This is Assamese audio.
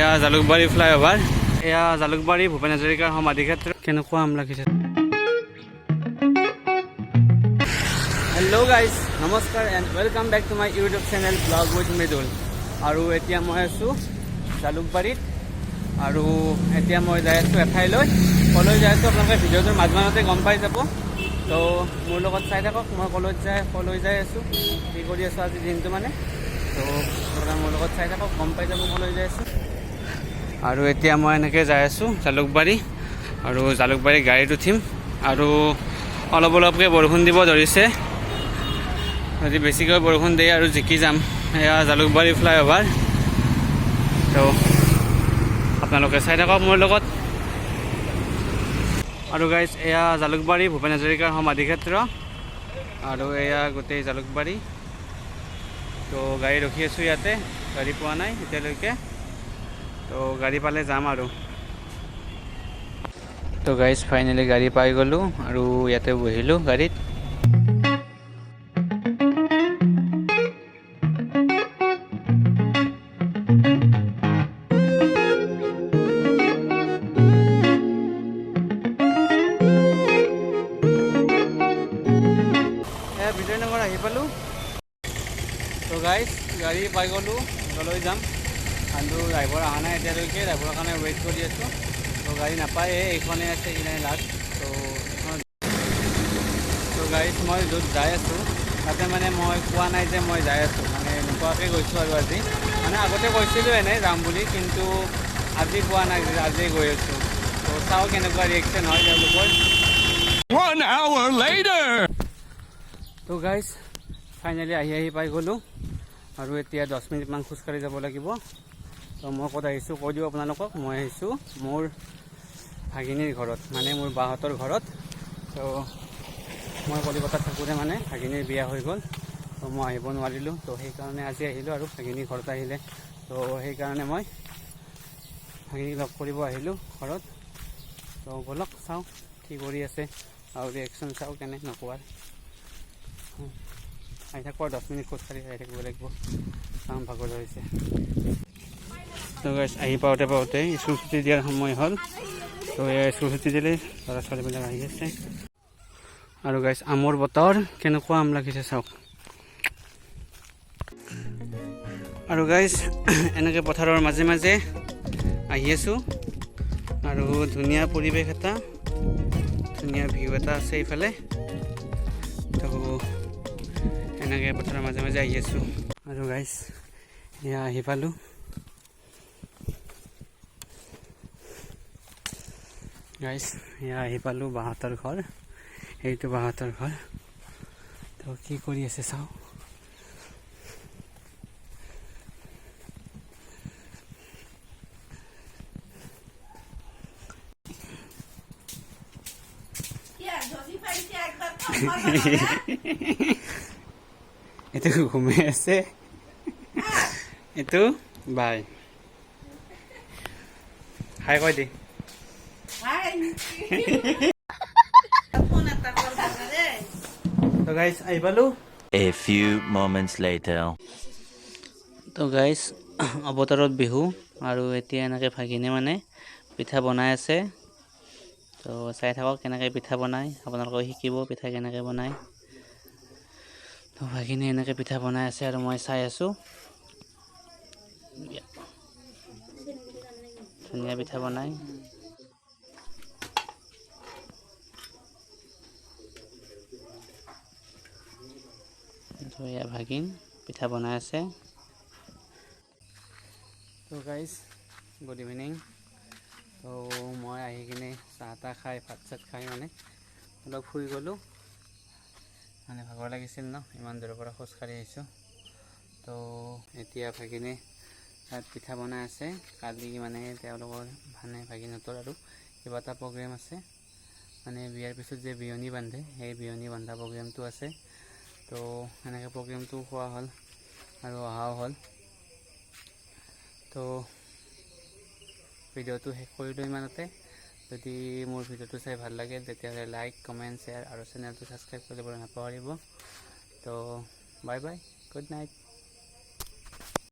এয়া জালুকবাৰী ফ্লাইঅভাৰ, এয়া জালুকবাৰী ভূপেন হাজৰিকাৰ সমাধি ক্ষেত্ৰ। কেনেকুৱা আম লাগিছে। হেল্ল' গাইজ, নমস্কাৰ and welcome back to my YouTube channel Vlog with Mridul. আৰু এতিয়া মই আছোঁ জালুকবাৰীত আৰু এতিয়া মই যাই আছোঁ এঠাইলৈ। ক'লৈ যাই আছোঁ আপোনালোকে ভিডিঅ'টোৰ মাজমানতে গম পাই যাব। তো মোৰ লগত চাই থাকক, মই ক'লৈ যাই আছোঁ, কি কৰি আছোঁ আজি দিনটো মানে। তো আপোনালোকে মোৰ লগত চাই থাকক, গম পাই যাব ক'লৈ যাই আছোঁ। আৰু এতিয়া মই এনেকৈ যাই আছোঁ জালুকবাৰী আৰু জালুকবাৰী গাড়ীত উঠিম। আৰু অলপ অলপকৈ বৰষুণ দিব ধৰিছে। যদি বেছিকৈ বৰষুণ দিয়ে আৰু জিকি যাম। এয়া জালুকবাৰী ফ্লাইঅভাৰ। তো আপোনালোকে চাই থাকক মোৰ লগত। আৰু গাইজ, এয়া জালুকবাৰী ভূপেন হাজৰিকাৰ সমাধি ক্ষেত্ৰ আৰু এয়া গোটেই জালুকবাৰী। তো গাড়ী ৰখি আছোঁ ইয়াতে, গাড়ী পোৱা নাই এতিয়ালৈকে। তো গাড়ী পালে যাম আৰু। তো গাইজ, ফাইনেলি গাড়ী পাই গ'লোঁ আৰু ইয়াতে বহিলোঁ গাড়ীত। এয়া বিজয়নগৰ আহি পালোঁ। তো গাইজ, গাড়ী পাই গ'লোঁ, লৈ যাম। কিন্তু ড্ৰাইভাৰ অহা নাই এতিয়ালৈকে, ড্ৰাইভাৰৰ কাৰণে ৱেইট কৰি আছোঁ। তো গাড়ী নাপায়ে, এইখনে আছে কিজানি লাষ্ট। তো এইখনত। তো গাইজ, মই য'ত যাই আছোঁ তাতে মানে মই কোৱা নাই যে মই যাই আছোঁ, মানে নোকোৱাকৈ গৈছোঁ। আৰু আজি মানে আগতে কৈছিলোঁ এনেই যাম বুলি, কিন্তু আজি কোৱা নাই যে আজিয়ে গৈ আছোঁ। তো চাওঁ কেনেকুৱা ৰিয়েকশ্যন হয় তেওঁলোকৰ। One hour later. তো গাইজ, ফাইনেলি আহি আহি পাই গ'লোঁ আৰু এতিয়া 10 মিনিটমান খোজকাঢ়ি যাব লাগিব। তো মই ক'ত আহিছোঁ কৈ দিওঁ আপোনালোকক। মই আহিছোঁ মোৰ ভাগিনীৰ ঘৰত, মানে মোৰ বাহঁতৰ ঘৰত। তো মই কলিকতাত থাকোঁতে মানে ভাগিনীৰ বিয়া হৈ গ'ল, তো মই আহিব নোৱাৰিলোঁ। তো সেইকাৰণে আজি আহিলোঁ আৰু ভাগিনী ঘৰত আহিলে, তো সেইকাৰণে মই ভাগিনীক লগ কৰিব আহিলোঁ ঘৰত। তো ব'লক, চাওঁ কি কৰি আছে আৰু ৰিয়েকশ্যন চাওঁ কেনে নোকোৱাৰ। আহি থাকোঁ আৰু 10 মিনিট খোজকাঢ়ি আহি থাকিব লাগিব, কাম ভাগৰ ধৰিছে। তো গাইজ, আহি পাওঁতে পাওঁতে স্কুল ছুটি দিয়াৰ সময় হ'ল। তো এয়া স্কুল ছুটি দিলে, ল'ৰা ছোৱালীবিলাক আহি আছে। আৰু গাইজ, আমৰ বতৰ, কেনেকুৱা আম লাগিছে চাওক। আৰু গাইজ, এনেকৈ পথাৰৰ মাজে মাজে আহি আছোঁ আৰু ধুনীয়া পৰিৱেশ এটা, ধুনীয়া ভিউ এটা আছে এইফালে। তো এনেকৈ পথাৰৰ মাজে মাজে আহি আছোঁ। আৰু গাইজ, এয়া আহি পালোঁ। গাইজ, এয়া আহি পালোঁ বাহঁতৰ ঘৰ। এইটো বাহঁতৰ ঘৰ। তো কি কৰি আছে চাওঁ। যদি পাইছে একবার ফোন করবা না? এইটো ঘুমাই আছে, এইটো বাই। হাই কৈ দি। হাই। ফোন এটা করবা না রে। তো গাইজ, আহি পালোঁ। A few moments later. তো গাইজ, অৱতৰত বিহু আৰু এতিয়া এনেকৈ ভাগিনে মানে পিঠা বনাই আছে। তো চাই থাকক কেনেকৈ পিঠা বনায়, আপোনালোকেও শিকিব পিঠা কেনেকৈ বনায়। তো ভাগিনে এনেকৈ পিঠা বনাই আছে আৰু মই চাই আছোঁ। ধুনীয়া পিঠা বনায়। তো এয়া ভাগিন পিঠা বনাই আছে। তো গাইজ, গুড ইভিনিং। তো মই আহি কিনে চাহ তাহ খাই, ভাত চাত খাই মানে অলপ শুই গ'লোঁ। মানে ভাগৰ লাগিছিল ন, ইমান দূৰৰ পৰা খোজকাঢ়ি আহিছোঁ। তো এতিয়া ভাগিনে তাত পিঠা বনাই আছে। কালি মানে তেওঁলোকৰ মানে ভাগিনহঁতৰ আৰু কিবা এটা প্ৰগ্ৰেম আছে, মানে বিয়াৰ পিছত যে বিয়নী বান্ধে, সেই বিয়নী বন্ধা প্ৰগ্ৰেমটো আছে। তো সেনেকৈ প্ৰগ্ৰেমটোও খোৱা হ'ল আৰু অহাও হ'ল। তো ভিডিঅ'টো শেষ কৰিলোঁ ইমানতে। যদি মোৰ ভিডিঅ'টো চাই ভাল লাগে, তেতিয়াহ'লে লাইক, কমেণ্ট, শ্বেয়াৰ আৰু চেনেলটো ছাবস্ক্ৰাইব কৰিবলৈ নাপাহৰিব। তো বাই বাই, গুড নাইট।